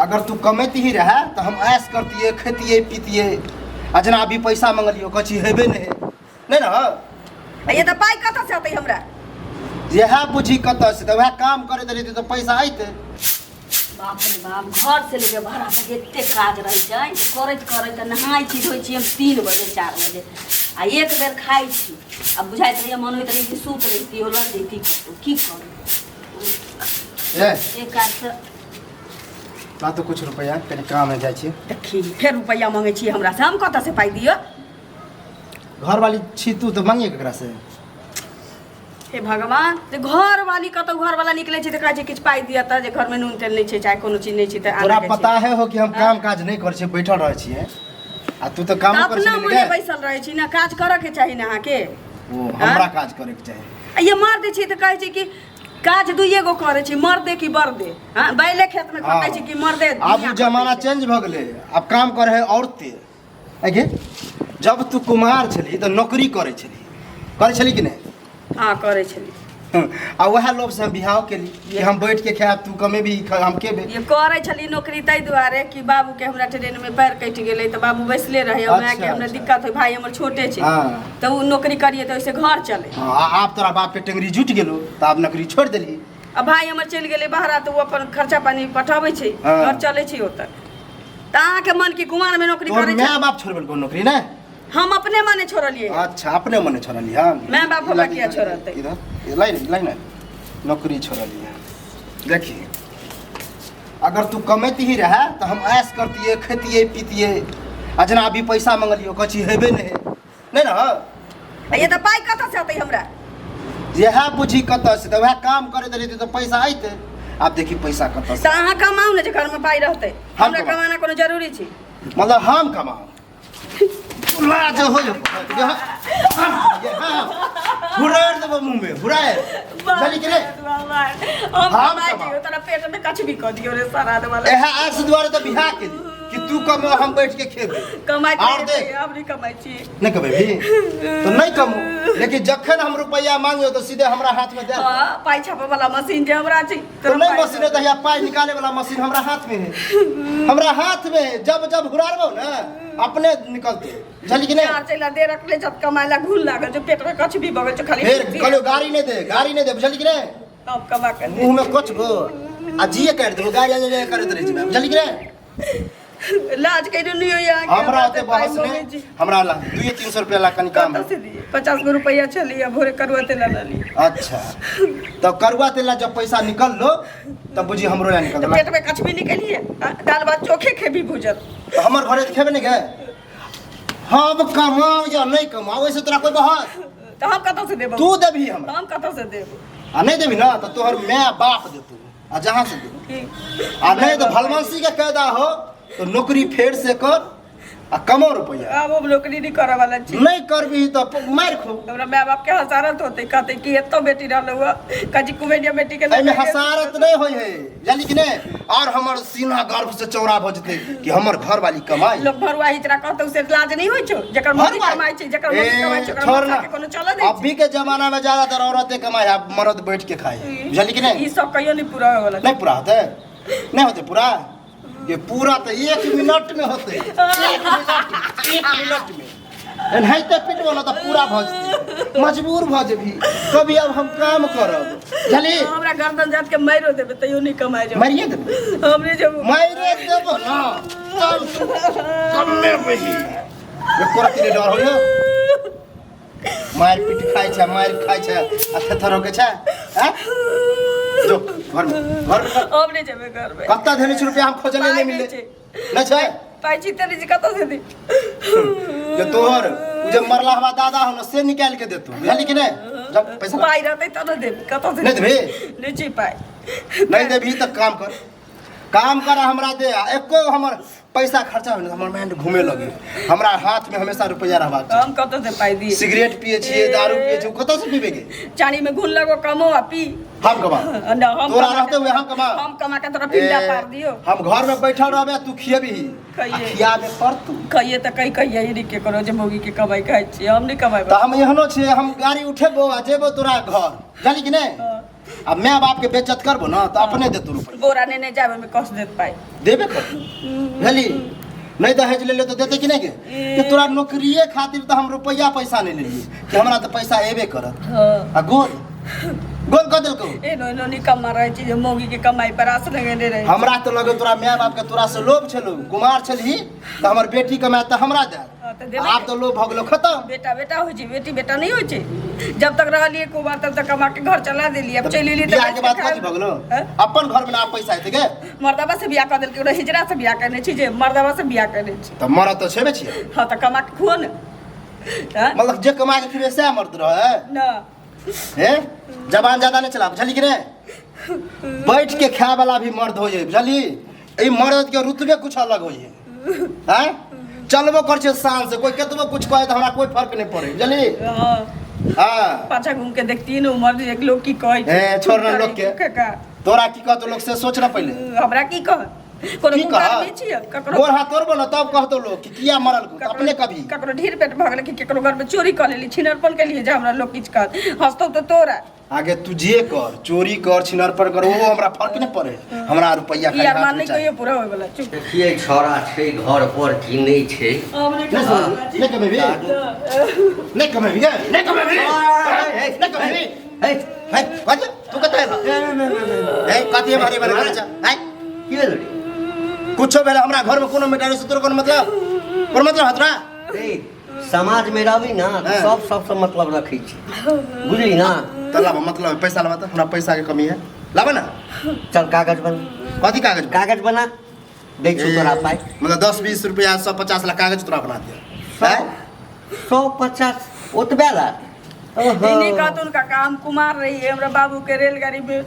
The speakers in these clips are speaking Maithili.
अगर तू कमैती रहे तऽ हम ऐश करतियै खेतियै पीतियै आ जेना अभी पैसा मंगलियो कहै छी हेबे नहि है नहि ने आ ये तऽ पाइ कतऽ से अतै हमरा इएह बुझी कतऽ से तऽ वएह काम करैत रहितै तऽ पैसा अयतै बाप रे बाप घर से लेके भाड़ा तक एते काज रहै छै जे करैत करैत नहाय छी धोइ छी हम 3 बजे 4 बजे आ एक बेर खाइ छी आ बुझाइत रहैए मन होइत रहै कि सुत रहिती ओलर जैती कतौ की करू ए एक काज तऽ ला तो कुछ रुपैआ कनि काम है जाइ छी देखी फेर रुपैआ मांगै छी हमरा से हम कतऽ से पाइ दिअ घरवाली छी तू तऽ मांगिए ककरा से हे भगवान जे घरवाली कतौ घरवाला निकलै छै तऽ कहै छै किछु पाइ दिअ तऽ जे घरमे नून तेल नहि छै चाहे कोनो चीज नहि छै तऽ तोरा आनऽके छै। पता है हो कि हम काम काज नहि करै छियै बैठल रहै छियै आ तू तऽ काम तऽ करै अपना छियै मने ने बैसल रहै छी ने काज करऽके चाही ने अहाँके ओ हमरा काज करैके चाही आ ये मर्द छी तऽ कहै छै कि काज दुइए गो करै छी मर्दे कि बर्दे हँ बैले खेतमे खटै छी कि मर्दे आब उ दुनिया जमाना खटै छै। चेंज भऽ गेलै आब काम करै है औरते आगे जब तू कुमार छली तऽ नौकरी करै छली करै छली कि नहि हँ करै छली आ वएह लोभ से हम बियाह केली कि हम बैठ के खायब तू कमेबी हम खेबे ये करै छली नौकरी ताहि दुआरे कि बाबूके हमरा ट्रेनमे पैर कटि गेलै तऽ बाबू बैसले रहै मायके हमरा दिक्कत होइ भाय हमर छोटे छै तऽ ओ नौकरी करियै तऽ ओहिसँ घर चलै हँ, आ आब तोरा बाप के टेंगरी जुटि गेलो तऽ आब नौकरी छोड़ि देलही आ भाय हमर चलि गेलै बाहरा तऽ ओ अपन खर्चा पानी पठाबै छै घर चलै छै ओतऽ तऽ अहाँके मन की कुमारमे नौकरी तोहर करै माय छै बाप छोड़बेलको नौकरी ने हम अपने मने छोड़लियै अच्छा अपने मने छोड़लियै हम माय बाप हमरा किया छोड़तै? इधर इधर लाइन लाइन नौकरी छोड़लियै देखी अगर तू कमैती ही रहे तऽ हम ऐश करतियै खेतियै पीतियै आ जेना अभी पैसा मंगलियो कहै छी हेबे नहि है नहि ने आ ये तऽ पाइ कतऽ से अतै हमरा इएह बुझी कतऽ से तऽ वएह काम करैत रहितै तऽ पैसा अयतै आब देखी पैसा कतऽ से तऽ अहाँ कमाउ ने जे घरमे पाइ रहतै हम हमरा कमाउ। कमाना कोनो जरूरी छै मतलब हम कमाउ लाज हो हुरार देबो मुँह में हुरार चली के रे हम हम कमाइ कमाउ। छियौ तोरा पेट में कछ भी कऽ दियौ रे सारा वाला एहे आस दुआरे तऽ बियाह केली कि तू कमो हम बैठ के खेबै कमाइ और देख। हम नहि कमाइ छी नहि कमेबही तऽ नहि कमो लेकिन जखन हम रुपैआ मांगियो तऽ सीधे हमरा हाथ में दे हाँ पाइ छापे वाला मशीन जे हमरा छै तो नहीं मशीन है तो यहाँ पाई निकाले वाला मशीन हमरा हाथ में है हमरा हाथ में है जब जब हुरारबो ना अपने निकलते बुझली कि नहीं चार चैला दे रखले जब कमाइला घूल लागल जो पेट में कछ भी बगल जो खाली फिर कहलो गाड़ी नहीं दे गाड़ी नहीं दे बुझली कि नहीं तब कमा के दे। मुंह में कुछ गो आ जिए काट देबो गाड़ी आ जाए करैत रहे छी बुझली कि नहीं लाज कहियो नहीं होइए अहाँके, हमरा ओते तऽ पाइ बहस मांगै नहीं छी। हमरा ला दुए तीन सौ रुपया ला कनी काम कतऽ है से दिए 50 गो रुपया छलिए भोरे करुआ तेल लली अच्छा तो करुआ तेल ला जब पैसा निकल लो तब बुझी हमरो ला निकल तऽ पेट में कछ भी निकलिए दाल भात चोखे खेबी भुजल तो हमर घरे तऽ खेबे नहीं गए हम कमाओ या नहीं कमाओ वैसे तोरा कोई बहस तऽ हम कतऽ से देबौ तू देबही हमरा हम कतऽ से देबौ आ नहीं देबही ना तो तोहर माय बाप देतू आ जहाँ से दे आ नहीं तो भलमानसी के कायदा हो तो नौकरी फेर से कर आ कमाओ रुपया आब हम नौकरी नहीं करऽ वाला छी नहीं करबी तो मारि खो हमरा माय बाप के हसारत होते कहते कि एतो बेटी रहल हुआ कजी कुमेडिया बेटी के एहिमे हसारत नहीं होय है जानी कि नहीं और हमर सीना गर्व से चौड़ा भऽ जेतै कि हमर घर वाली कमाई लोग भरुआ हिचरा कहतौ से लाज नहीं होइ छौ जकर मम्मी कमाई छै जकर मम्मी कमाई छै ओकरा छोड़ मौसा ना के कोनो चलऽ दै अभी के जमाना में ज्यादातर औरतें कमाई है मर्द बैठ के खाए है बुझली कि छै नहीं ई सब कहियो नहीं पूरा होय वाला नहीं पूरा होते नहीं होते पूरा ये पूरा तो 1 मिनट में होते 1 मिनट 1 मिनट में एनाहिते पिटबो ना तऽ पूरा भऽ जेतै मजबूर भऽ जेबही कभी अब हम काम करब बुझली हमरा गर्दन जात के मारियो देबे तैयो नहीं कमाए जेबो मारिए देबै हम नहीं जेबो मारिए देबो ना तब तू कमे बही एको रत्ती नहि डर होइयो मारि पीट खाइ छै मारि खाइ छै आ थेथर होके छै हैं जो घर में घर में हम नहीं जेबे घर में कत्ता धनी छै रुपया हम खोजले पाइ नहीं नहि मिलले छै। नहि छै पाइ छी तनी जी कतऽ से दी जे तोहर उ जे मरला हवा दादा हो न से निकाल के देतू बुझली कि नहीं जब पैसा पाइ रहतै तब ने देब कतऽ से नहि देबही? नहि छै पाइ नहीं देबही तऽ काम कर काम कर आ हमरा दे आ एको हमर पैसा खर्चा होय ने हमर माइंड घूमे लगे हमरा हाथ में हमेशा रुपया रहबाक चाही हम कतऽ से पाइ दी सिगरेट पिए छियै दारू पिए छियै कतऽ से पीबे गे चानी में घुन लगो कमो आ पी हम कमा न हम तोरा कमा रहते हुए हम कमा हम कमा के तोरा पिंडा ए, पार दियो हम घर में बैठल रहबे तू खियबही आ खइए। खियाबे पड़तू कहिए तऽ कही कहिए ही के करो जे मौगी के कमाई खाइ छी हम नहीं कमाई तऽ हम एहनो छियै हम गाड़ी उठेबो आ जेबो तोरा घर जानी कि नहि आ माय बाप के बेइज्जत करबो ना तऽ अपने देतौ रुपैआ। बोरा नेने जाब ओहिमे कस देत पाइ। देबे कर बुझली नहीं दहेज ले ले तो देते कि नहीं के कि तोरा नौकरिए खातिर तो हम रुपैया पैसा नहीं लेलिए कि हमरा तो पैसा एबे करत। हाँ। आ गोल गोल कऽ देलकौ। एनो एनो निकम्मा रहै छै जे मौगी के कमाई पर आस लगेने रहै छै। हमरा तो लगे तोरा माय बाप के तोरा से लोभ छलौ, कुमार छलही तऽ हमर बेटी कमाए तऽ हमरा दे। हाँ, तऽ देबै। आब तऽ लोभ भऽ गेलौ खत्म। बेटा बेटा होइ छै, बेटी बेटा नहीं होइ छै। जब तक रहलियै कुमार तब तक कमा के घर चला देलियै, अब चलि एलियै तऽ बियाह के बाद बैठ के कथी भऽ गेलौ? हैं? अपन घर में ना पैसा हेतै गे? मर्दाबा से बियाह कऽ देलकै, ओकरा हिजड़ा से बियाह करने छी जे मर्दाबा से बियाह करने छी। तऽ मरद तऽ छेबे छियै। हाँ तऽ कमा के खुओ ने। हैं? मतलब जे कमा के खिबे सएह मर्द रहै? ना। हे जबान ज्यादा नहीं चला बुझली कि नहीं? बैठ के खाए वाला भी मर्द हो जाए बुझली। ई मर्द के रुतबे कुछ अलग हो जाए हैं? चलबो कर छे शान से, कोई केतबो कुछ कहे तो हमरा कोई फर्क नहीं पड़े बुझली। हाँ। हाँ। पाछा घूम के देखती न मर्द एक लोग की कहे। ए, छोड़ ना लोग के। काका। तोरा की कहतो लोग से सोच ना पहले। हमरा की कह? कोनो की कुमार कह? नहीं छियै, ककरो गोर हाथ तोड़बो ना तब कहतो लोग कि किया मरल को, अपने कभी। ककरो ढेर पेट भऽ गेलै कि ककरो घर में चोरी कऽ लेली, छिनरपन के लिए जे हमरा लोग किछु कहत, हंसतौ तऽ तोरा। आगे तू जे कर, चोरी कर, छिनरपन कर, वो हमरा फर्क नहीं पड़े, हमरा रुपैया ई खाली हाथ अरमान में नहीं चाही। कहियो पूरा होय वाला, चुप। देखिए छौड़ा छै घर पर कि नहीं छै। हम नहीं नहीं सुन, नहीं कमेबी? नहीं कमेबी, नहीं कमेबी? नहीं कमेबी? हे, हे, कथी? तू कतऽ एलह? हे, कथी मारे मारे करै छह? हे? की भेल रे? कुछो भेल हमरा घर में कोनो मेटारी से तोर कोनो मतलब? कोनो मतलब हतरा? रे, समाज में रहबी ना तऽ हाँ। सब सबसँ मतलब रखै छै, बुझली ना? तऽ लाबऽ मतलब पैसा लाबऽ तऽ हमरा पैसा के कमी है, लाबऽ ना। चल कागज बना। कथी कागज? कागज बना दै छियौ तोरा पाइ। मतलब 10-20 रुपया 150 ला कागज तोरा बना दिया। 150 ओतबे ला? ई नहीं कहतुन काका, हम कुमार रहिए, हमरा बाबू के रेलगाड़ी में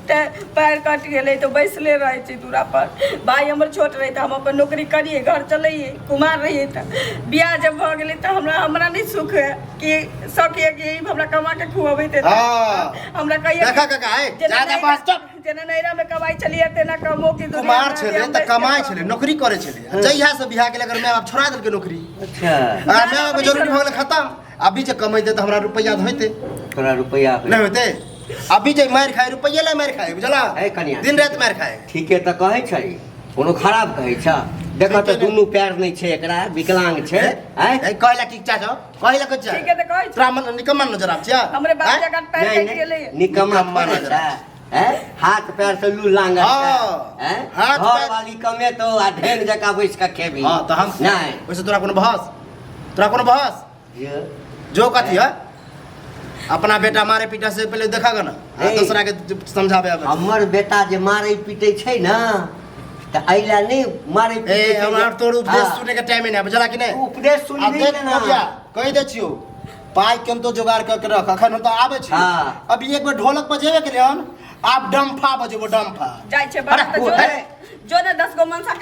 पैर कटि गेलै तऽ बैसले रहै छै दूरा पर। भाई हमर छोट रहै तऽ हम अपन नौकरी करिए घर चलैए, कुमार रहिए तऽ बियाह जब भऽ गेलै तऽ हमरा नहीं सुख है कि शौक है कि हमरा कमा के खुअबैत हेतै। हाँ। हमरा कहिए देखा काका, हे, जेना ज्यादा नैहरा बात चुप। जेना नैहरा में कमाइ छलियै तेना कमो के दुनिया कुमार में छलै हम तऽ बैस के कमाइ खाउ। छलै, नौकरी करै छलै। जहिया से बियाह केलक माय बाप छोड़ा देलकै नौकरी। अच्छा। आ माय बाप के जरूरी भऽ गेलै खत्म। अभी जे कमेतै तऽ हमरा रुपैआ होइतै। तोरा रुपैआ होइतै। नहीं होइतै। अभी जे मारि खाइ रुपैआ ला मारि खाइ बुझला? हे कनिया। दिन राति मारि खाइ। ठीके तऽ कहै छै, कोनो खराब कहै छ? देखऽ तऽ ठीके ने। दुनू पैर नहि छै एकरा, विकलांग छै। आँय? ए, कहै ला की चाह छौ? कहै ला की चाह? ठीके तऽ कहै छै। तोरा मन निकम्मा नजर आबै छियै? हमरे बाप आँय? जगह पैर नहि, कटि नहि, गेलै। निकम्मा निकम्मा थोड़े नजर छै। आँय? हाथ पैर से लू लांगल छै। हाँ। आँय? हाथ घर पैर- वाली कमेतौ आ ढेंग जकाँ बैस कऽ खेबही। हाँ, तऽ हम- नहि। ओहिसँ तोरा कोनो बहस? तोरा कोनो बहस? जे- जो कथी है? अपना बेटा मारे पीटे से पहले देखा ना, ए। दूसरा के समझाबे आबै। हमर बेटा जे मारे पीटे छै ना, तऽ एहि लए नहि मारे पीटे ए, छै हमरा जे- तोर उपदेश हाँ। सुने के टाइम नहि, बुझला कि नहि? उपदेश सुनबी आ देख ने ना। भैया, कहि दै छियौ, पाइ केनतो जोगाड़ कऽ के रख, अखन हम तऽ आबै छी। हाँ। अभी एक बेर ढोलक बजेबे केलियै हन, आब डम्फा बजेबो, डम्फा। जाइ छै बाहर तऽ अरे, जो हे। ने, जो ने 10 गो मनसा